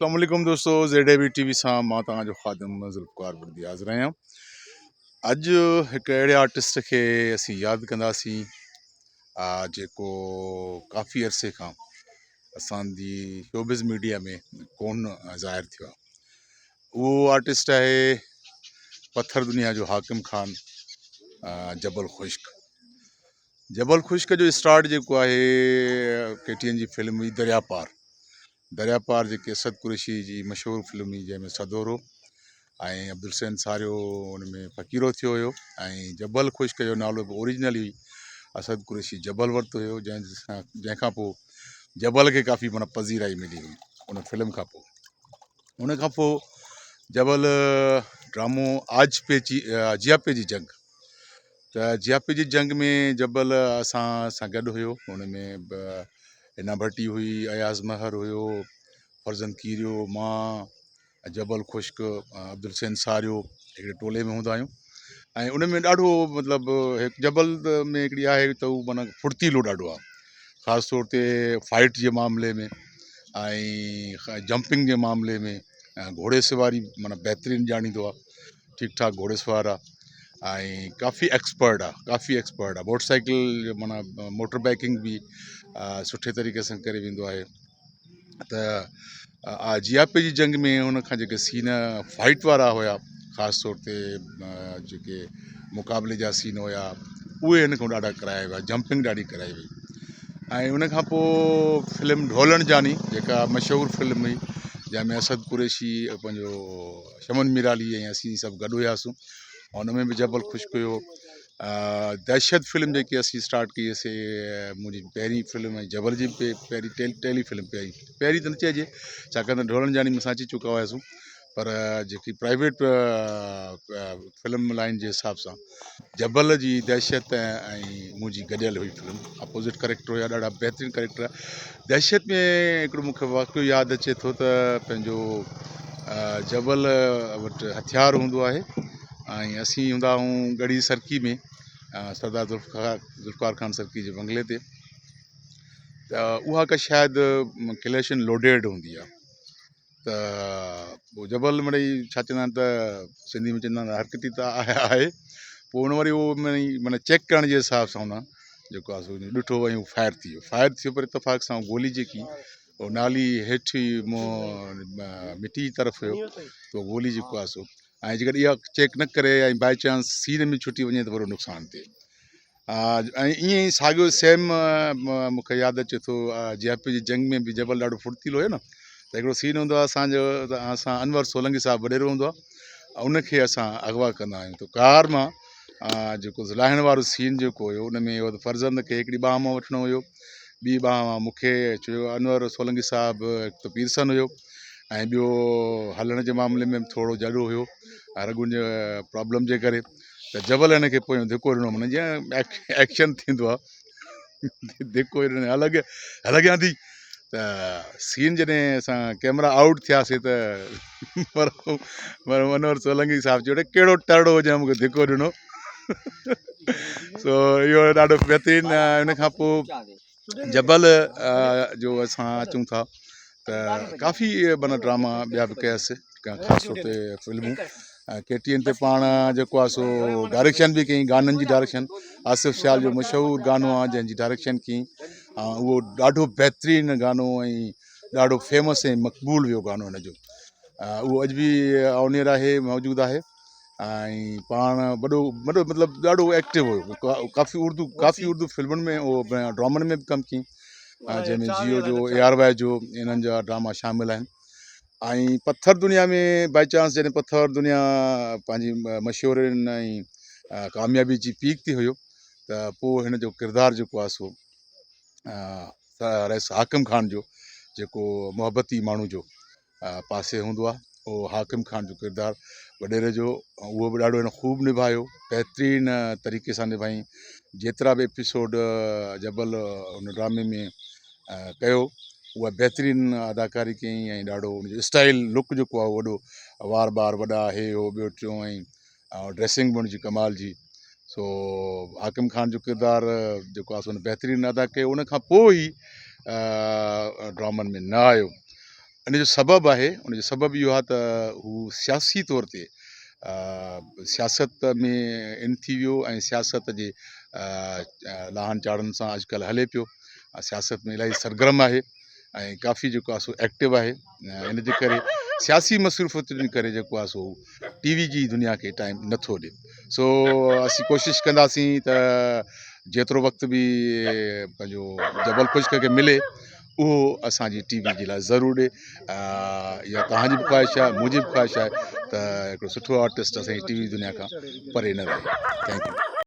اسلام عليڪم دوستو Z A B T V سان مان توهان جو خادم ذوالفقار بڙدي حاضر آهيان. اڄ هڪ اهڙي آرٽسٽ کي اسين ياد ڪنداسين جيڪو ڪافي عرصي کان اسان جي شوبز ميڊيا ۾ ڪون ظاهر ٿيو آهي. اهو آرٽسٽ آهي پٿر دنيا جو حاڪم خان جبل خشڪ. جبل خشڪ جو اسٽارٽ جيڪو آهي ڪي ٽي اين جي فلم هئي دريا پار. دريا پار جيڪي اسد قريشي جي مشهور فلم هئي جنهن ۾ سدورو ۽ عبدالحسين ساريو ان ۾ فقيرو ٿيو هيو ۽ جبل خشڪ جو نالو به اوريجنل ئي اسد قريشي جبل ورتو هيو جنهن سان جنهن کان پوء جبل کي ڪافي معنيٰ پذيرائي ملي هئي ان فلم کان پوء ان کان پوء جبل ڊرامو آج پي جي جياپي جي جنگ ته جياپي جي جنگ ۾ جبل اسان سان گڏ هيو ان ۾ به حنا ڀٽي هئي اياز مهر هيو فرزند ڪيريو مان جبل خشڪ عبدالحسين ساريو هڪڙي ٽولي ۾ هوندا آهيون ۽ ان ۾ ڏاڍو مطلب هڪ جبل ۾ هڪڙي آهي ته هو معنيٰ ڦڙتيلو ڏاڍو آهي خاص طور تي فائٽ جي معاملي ۾ ۽ جمپنگ جي معاملي ۾ گهوڙي سواري معنيٰ بهترين ڄاڻيندو آهي ٺيڪ ٺاڪ گهوڙي سوار آ ۽ ڪافي ايڪسپرٽ آ ڪافي ايڪسپرٽ آ موٽر سائيڪل جو معنيٰ موٽر بائيڪنگ به سٺي طريقي سان ڪري ويندو آهي ته جياپي جي جنگ ۾ هن کان جيڪي سين فائٽ وارا هيا خاص طور تي جيڪي مقابلي جا سين هيا اهي هن کان ڏاڍا ڪرايا ويا جمپنگ ڏاڍي ڪرائي وئي ۽ ان کان پوء فلم ڍولڻ جاني جيڪا مشهور فلم هئي جنهن ۾ اسد قريشي پنهنجو شمن ميرالي ۽ اسين سڀ گڏ هياسون ان ۾ به جبل خشڪ هيو دهشت فلم جيڪي اسين اسٽارٽ ڪئي سي منهنجي پهرين فلم ۽ جبل جي پهرين ٽيلي فلم پهرين پهرين ته نه چئجي ڇاڪاڻ ته ڍولڻ جاني ۾ اسان اچي چڪا هياسون پر جيڪي پرائيويٽ فلم لائن جي حساب سان جبل جي دهشت ۽ منهنجي گڏيل هئي فلم اپوزٽ ڪريڪٽر هيا ڏاڍا بهترين ڪريڪٽر دهشت ۾ هڪڙو مونکي واقعو ياد اچي ٿو ته پنهنجو جبل وٽ هٿيار هوندو آهي ۽ اسين هوندا آهيون ڳڙهي سرڪي ۾ سردار ذوالفقار ذوالفقار خان سرڪي جي بنگلي تي ته اها ڪا شايد ڪليشن لوڊيڊ هوندي آهي ته پوء جبل مڙئي ڇا چوندا آهن ته سنڌي ۾ چوندا آهن حرڪتي ته آهي آهي پوء ان وري اهو مڙئي معنيٰ چيڪ ڪرڻ جي حساب سان هن جيڪو آهي سو ڏٺو ۽ فائر ٿي ويو فائر ٿيو پر اتفاق سان گولي جيڪي اهو نالي هيٺ ئي مٽي جي طرف هيو ته گولي جيڪو آهي سو ۽ جيڪڏهن اها چيڪ نه ڪري ۽ باء چانس سين ۾ ڇٽي وڃي ته وڏو نقصان ٿئي ۽ ائين ئي ساڳيو سيم مون کي ياد اچي ٿو جياپي جي جنگ ۾ به جبل ڏاڍو ڦڙتيلو هيو نه ته هڪڙو سين هوندو آهي اسانجو ته اسان انور سولنگي صاحب وڏيرو هوندو آهي ان کي اسان اغوا ڪندا آهيون ته ڪار مان جيڪو لاهڻ وارو سين جيڪو هيو ان ۾ اهو فرزند کي هڪڙي ٻانهن مان وٺڻو هيو ٻي ٻانهن مان مون کي چيو انور سولنگي صاحب هڪ ته پيرسن هيو ۽ ٻيو هلڻ جي معاملي ۾ به ٿورو جڏو هيو رڳن جي پرابلم جي ڪري ته جبل هن کي پويان ڌڪو ڏنو معنيٰ جيئن ايڪشن ٿيندو آهي ڌڪو ڏنو الڳ هلڳيان ٿي ته سين جڏهن اسان ڪيمرا آئوٽ ٿياسي ته پر پر انور سولنگي صاحب چيو ڪهڙو ٽرڙو جنهن مونکي ڌڪو ڏنو سو اهو ڏاڍو بهترين ان کان پوء جبل جو اسان اچون ٿا ته ڪافي معنيٰ ڊراما ٻيا به ڪياسي خاص طور تي فلمون ڪي ٽي اين تي پاڻ جيڪو آهي سو ڊائريڪشن به ڪئي گانن جي ڊائريڪشن آصف سيال جو مشهور گانو آهي جنهن جي ڊائريڪشن ڪئي اهو ڏاڍو بهترين گانو ۽ ڏاڍو فيمس ۽ مقبول ويو گانو هن جو اهو اڄ به آن ايئر آهي موجود آهي ۽ پاڻ وڏو وڏو مطلب ڏاڍو ايڪٽو هيو ڪافي اردو ڪافي اردو فلمن ۾ اهو ڊرامن ۾ به ڪم ڪيائين جنهن ۾ جيو جو اي آر وائي جو انهن جا ڊراما شامل آهن ۽ پٿر دنيا ۾ باء چانس جڏهن پٿر دنيا پنهنجي مشهورين ۽ ڪاميابي جي پيڪ تي هيو ته پوء هن جو ڪردار جيڪو آهي سو رئيس حاڪم خان جو جيڪو محبتي ماڻهو جو پاسي هوندو آهي اهو حاڪم خان جو ڪردار وڏيري جو اهو به ڏاڍو هن خوب نڀايو بهترين طريقي سان نڀائين جيترا به ايپيسوڊ جبل ان ڊرامي ۾ ڪيو اها بهترين اداڪاري ڪيائين ۽ ڏاڍو ان جو اسٽائل لڪ جيڪو آهي وڏو وار ٻار وڏا هي هو ٻيو ٽيون ۽ ڊريسنگ به ان جي ڪمال جي سو حاڪم خان جو ڪردار جيڪو آهي سو ان بهترين ادا ڪيو ان کان پوء هي ڊرامن ۾ نه آيو. ان جو سبب آهي ان جو سبب اهو آهي ته هو سياسي طور تي سياست ۾ ان ٿي ويو ۽ سياست جي لاهن چاڙهن سان اڄڪلهه هلي پيو سياست ۾ الاهي سرگرم آهي ۽ ڪافي جيڪو آهي سو ايڪٽو آهي ان جي ڪري سياسي مصروفيتن جي ڪري جيڪو آهي سو ٽي وي جي دنيا کي ٽائيم نٿو ڏي سو اسين ڪوشش ڪنداسين ته جيترو وقت به پنهنجو جبل خشڪ کي ملي اهو اسان جي ٽي وي جي لاء ضرور ڏي اها توهان جي به خواهش آهي منهنجي به خواهش آهي ته هڪڙو سٺو آرٽسٽ اسان جي ٽي وي دنيا کان پري نه رهي thank you.